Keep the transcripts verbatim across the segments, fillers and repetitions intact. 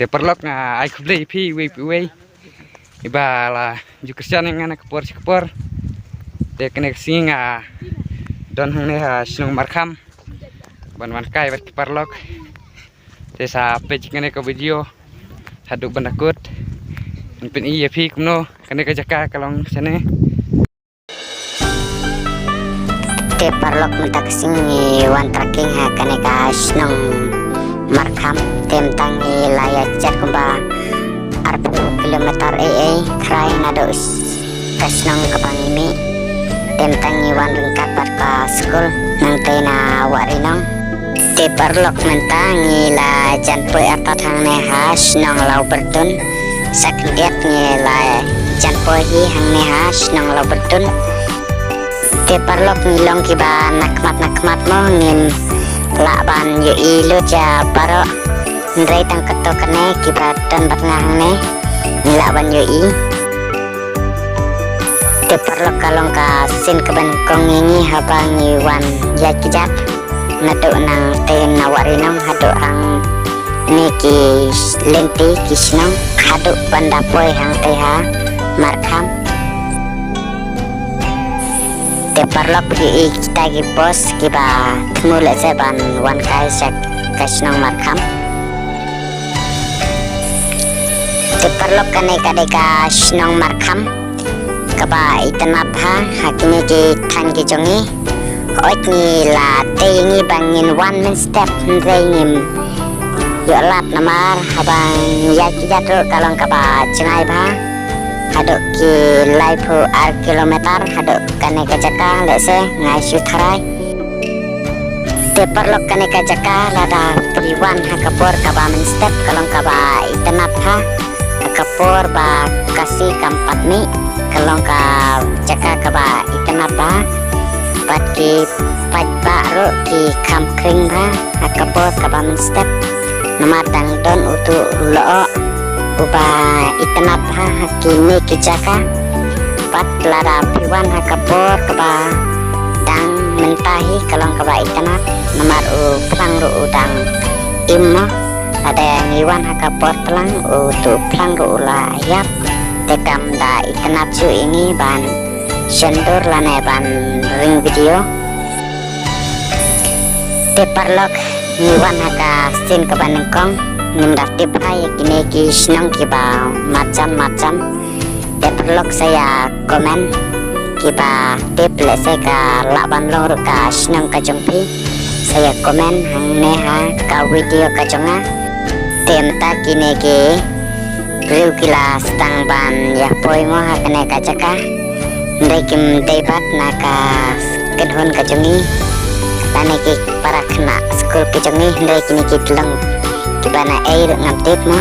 Te paralok nga ai khublei ïa phi iwei pa iwei iba la ju kyrshan ïa nga na ka por sha ka por. Te kane ka sngi nga don hangne ha shnong Markham ban wan kai bad ki paralok. Te sa peit kane ka video haduh ban da kut. Ngan pyni ïa phi kumno kane ka jaka ka long shane. Te paralok mynta ka sngi ngi wan trekking ha kane ka shnong Markham. Te mynta ngi la ïa jan kumba arphew kilometer ei ei khrai naduh ka shnong kaba ngi mih. Te mynta ngi wan ryngkat bad ka skul nangtei na Wahrinong. Te paralok mynta ngi la jan poi artat hangne ha shnong Lawbyrtun. Sa khyndiat ngi la jan poi hi hangne ha shnong Lawbyrtun. Te paralok ngi long kiba na khmat na khmat mo ngim lah ban ïohi lut ïa baroh. Hynrei tang katto katne kiba don bad nga hangne ngi lah ban ïohi. Te paralok ka long ka sien kaba nyngkong ïa ngi haba ngi wan ïaid kjat naduh nangtei na Wahrinong haduh hangne ki lynti ki shnong haduh ban da poi hangtei ha Markham. Te paralok phi i kita ki post kiba thmu lehse ban wan kai sha ka shnong Markham. Te paralok kane ka dei ka shnong Markham kaba itynnad bha ha kine ki thaiñ ki jong ngi. Hooid ngi la dei ngi ba ngin wan mynstep hynrei ngim ïoh lad namar haba ngi ïaid kjat ruh ka long kaba jngai bha. Haduh ki laiphew ar kilometer haduh kane ka jaka lehse ngai shu tharai. Te paralok kane ka jaka lada phi wan ha ka por kaba mynstep ka long kaba itynnad bha. Ha ka por ba ka sngi kam pat mih ka long ka jaka kaba itynnad bha. Bad ki paidbah ruh ki kham khring bha ha ka por kaba mynstep. Namar dang don utu u lyoh uba itynnad bha ha kine ki jaka. Bad lada phi wan ha ka por kaba dang mynta hi ka long kaba itynnad namar u phlang ruh u dang im mo. Lada ngi wan ha ka por phlang utu u phlang ruh u la ïap. Te kam da itynnad shuh ïa ngi ban shon dur lane ban ring video. Te paralok ngi wan ha ka sien kaba nyngkong ngim da tip bha ïa kine ki shnong kiba marjan marjan. Te paralok sa ïa comment kiba tip lehse ka lah ban long ruh ka shnong ka jong phi. Sa ïa comment hangne ha ka video ka jong nga. Te mynta kine ki briew ki la sdang ban ïa poi mo ha kane ka jaka. Hynrei kim dei pat na ka kynhun ka jong ngi lane ki para khynnah skul ki jong ngi hynrei kine ki long kiba na ei ruh ngam tip mo.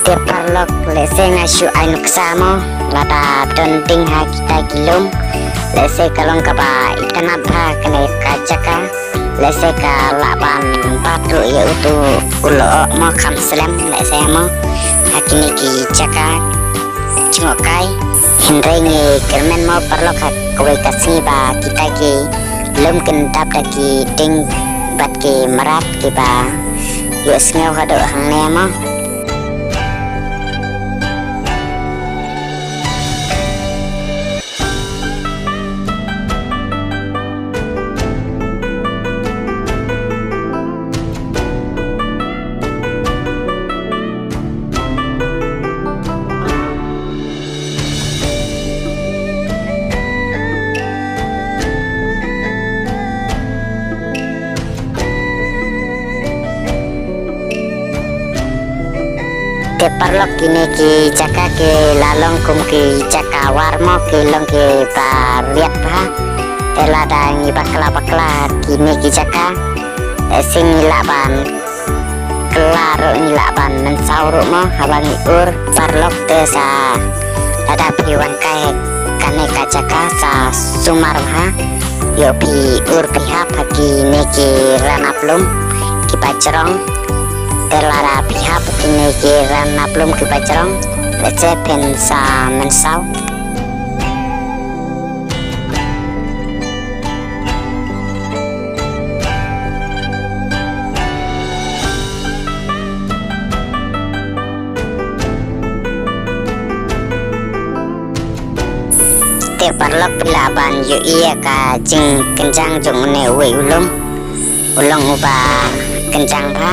Te paralok lehse nga shu ai nuksa mo lada don ding ha kita ki lum lehse ka long kaba itynnad bha kane ka jaka. Lehse ka lah ban bat ruh ïa utu u lyoh mo kham slem lehse mo ha kine ki jaka jngohkai. Hynrei ngi kyrmen mo paralok ha kawei ka sngi ba kita ki lum kin dap da ki ding bad ki mrad kiba ïohsngew haduh hangne mo. Te paralok kine ki jaka ki la long kum ki jaka war mo ki long kiba riat bha. Te lada ngi bakla bakla kine ki jaka, eh, sngi lah ban kylla ruh ngi lah ban mynsaw ruh mo haba ngi ur paralok te sa lada phi wan kai kane ka jaka sa sumar bha. Ïoh phi ur phi hap ha kine ki ranap lum kiba jrong. Te lada phi hap ha kine ki ranap lum kiba jrong lehse phin sa mynsaw. Te paralok, phi lah ban ïohi ïa ka jingkynjang jong une uwei u lum. U long uba kynjang bha.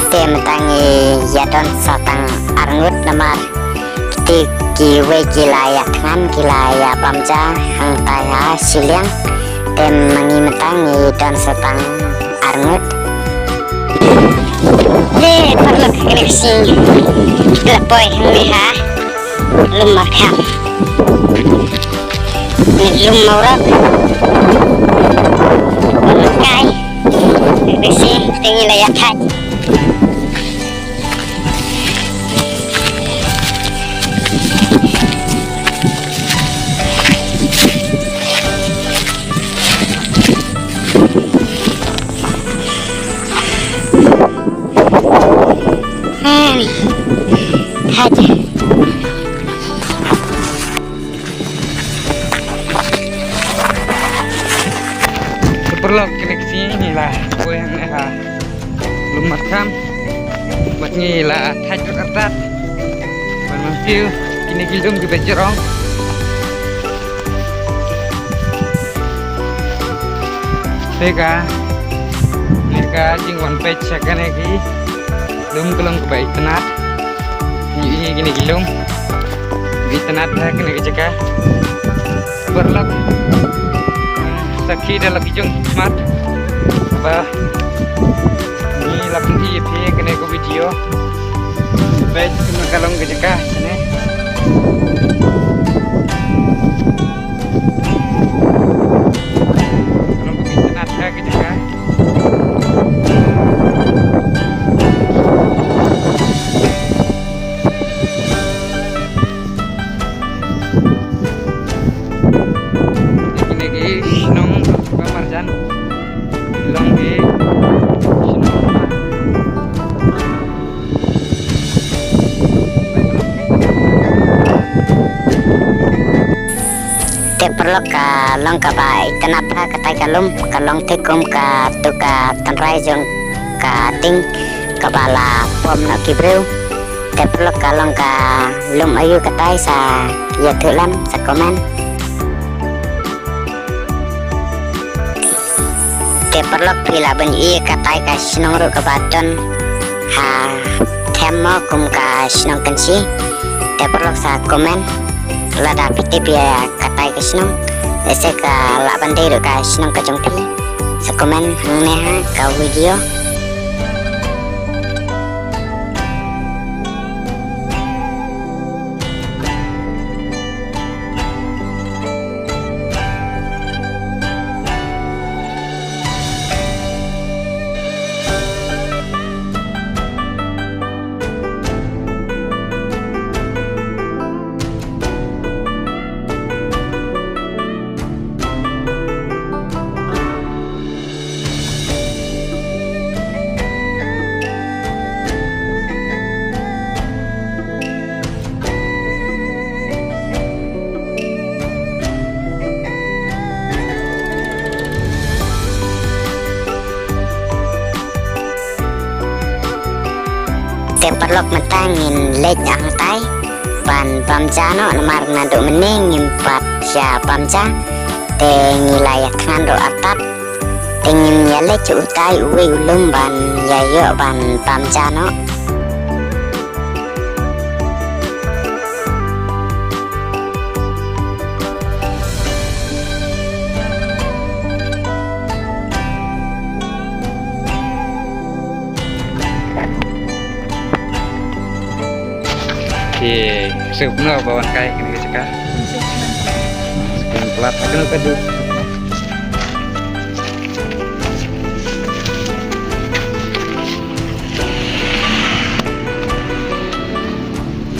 Te mynta ngi ïa don sa tang arngut namar kiti kiwei ki la ïa thngan, ki la ïa bam ja hangtai ha shiliang. Te ma ngi mynta ngi don sa tang arngut. Te paralok, kane ka sngi la poi hangne ha Lum Markham. Lum Mawrok. Wan kai. Bisi te ngi la ïa thait. Hmm. Thait. Te paralok, kine ki sngi ngi la poi hangne ha Lum Markham. Bad ngi la thait bad artat ban wan view kine ki lum kiba jrong. Te kane ka jingwan peit sha kane ki lum ka long kaba itynnat. Ngi ïohi kine ki lum. Itynnat bha kane ka jaka. Paralok, sakhi da la ki jingkhmat ba ngi la pyni ïa phi kane ka video. Peit kumno ka long ka jaka kane. Ka long kaba itynnat bha ka jaka. Kine ki shnong ba marjan long ki shnong. Te paralok, ka long kaba itynnat bha katai ka lum, ka long te kum katu ka tynrai jong ka ding kaba la pom noh ki briew. Te paralok, ka long ka lum aïu katai, sa ïathuh lem, sa comment. Te paralok, phi lah ban ïohi katai ka shnong ruh kaba don ha them mo kum ka shnong Kynshi. Te paralok, sa comment lada phi tip ïa katai ka shnong, lehse ka lah ban dei ruh ka shnong ka jong phi. Sa comment hangne ha ka video. Te paralok, mynta ngin leit hangtai ban bam ja noh, namar naduh mynne ngim pat ïa bam ja. Te ngi la ïa thngan ruh artat. Te ngin ïa leit sha utai uwei u lum ban ïa ïoh ban bam ja noh. Te sngewbha ba wan kai kane ka jaka. Sngewbha plat ha kano ka dur.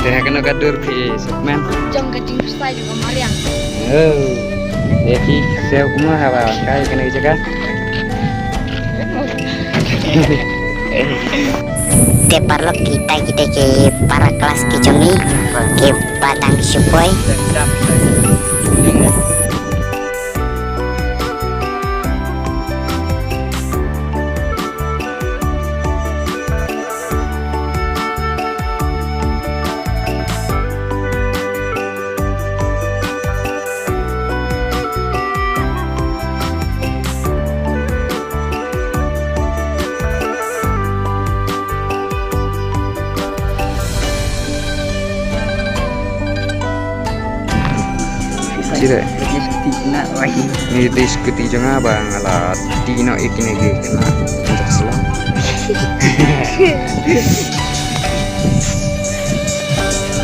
Te ha kano ka dur phi sngewbha? Jong ka jingpyrsad jong ka mariang. Oh. Te phi sngewbha haba kai kane ka jaka. Te paralok, kita kita ki para klas ki jong ngi kiba dang shu poi. Tira. Ni dei skuti jong nga ba nga la ti noh ïa kine ki khynnah. Jaka sla.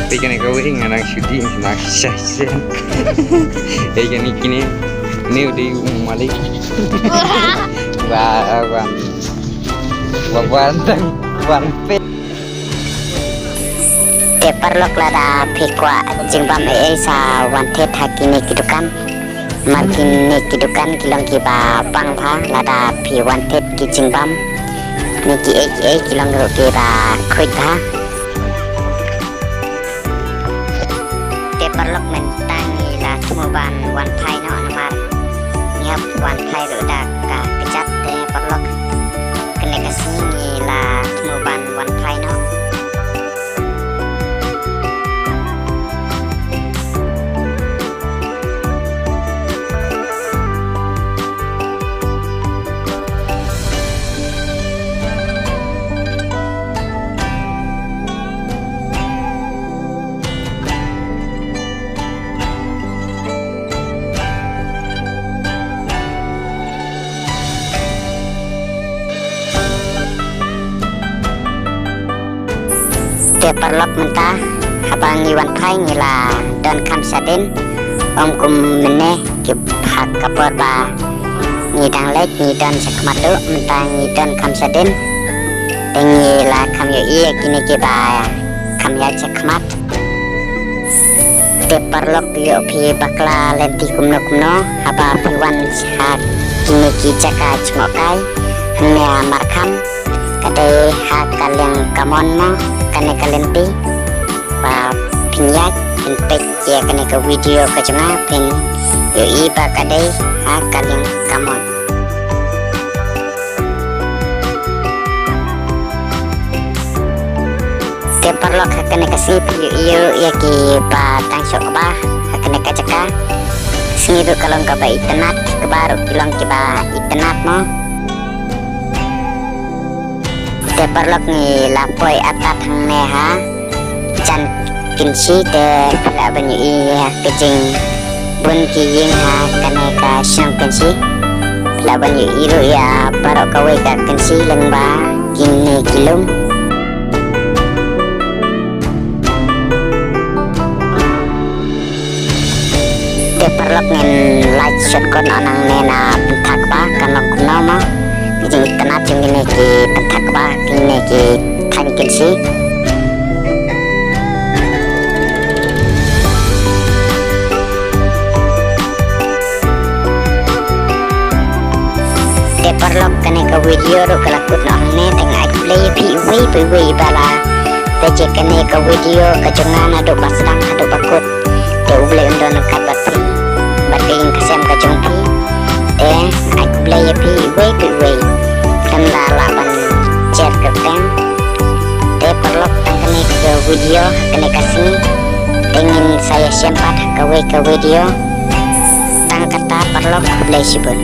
Te kane kawei nga nang skuti, nang sha sha. Te kane kine, ne u dei u malik. Wa, wa, wa, wan tang, wan pe. Te paralok, lada phi kwah jingbam ei ei sa wan thied ha kine ki dukan. Namar kine ki dukan ki long kiba pang bha, lada phi wan thied ki jingbam ne ki ei ki ei ki long ruh kiba khuid bha. Te paralok, mynta ngi la thmu ban wan phai noh namar ngi hap wan phai ruh da ka kjat. Te paralok, kane ka sngi ngi la thmu ban wan phai noh. Te paralok, mynta haba ngi wan phai ngi la don kham shadien. Ym kum mynne ki ha ka por ba ngi dang leit ngi don shakhmat ruh, mynta ngi don kham shadien. Te ngi la kham ïohi ïa kine kiba kham ïaid shakhmat. Te paralok, ïoh phi bakla lynti kumno kumno haba phi wan ha kine ki jaka jngohkai hangne ha Markham. Ka dei ha ka liang Kamon mo kane ka lynti. Ba phin ïaid, phin peit ïa kane ka video ka jong nga, phin ïohi ba ka dei ha ka liang Kamon. Te paralok, ha kane ka sngi phi ïohi ruh ïa kiba tang shoh kba ha kane ka jaka. Sngi ruh ka long kaba itynnad, kba ruh ki long kiba itynnad mo. Te paralok, ngi la poi artat hangne ha jan Kynshi. Te phi lah ban ïohi ïa ka jingbun ki ïing ha kane ka shnong Kynshi. Phi lah ban ïohi ruh ïa baroh kawei ka kynshi lyngba kine ki lum. Te paralok, ngin leit shot kot noh nangne na Pynthakba, kan long kumno mo. Ki jingitynnad jong kine ki Pynthakba, kine ki thaiñ Kynshi. Te paralok, kane ka video ruh ka la kut noh hangne. Te nga ai khublei ïa phi iwei pa iwei ba la peit ïa kane ka video ka jong nga naduh ba sdang haduh ba kut. Te U Blei un don ryngkat bad phi bad ka ïing ka sem ka jong phi. Te ai khublei ïa phi iwei pa iwei. Khlem da lah ban share kyrteng. Te paralok, tang kane ka video ha kane ka sngi. Te ngin sa ïashem pat ha kawei ka video. Tang kata paralok, khublei shibun.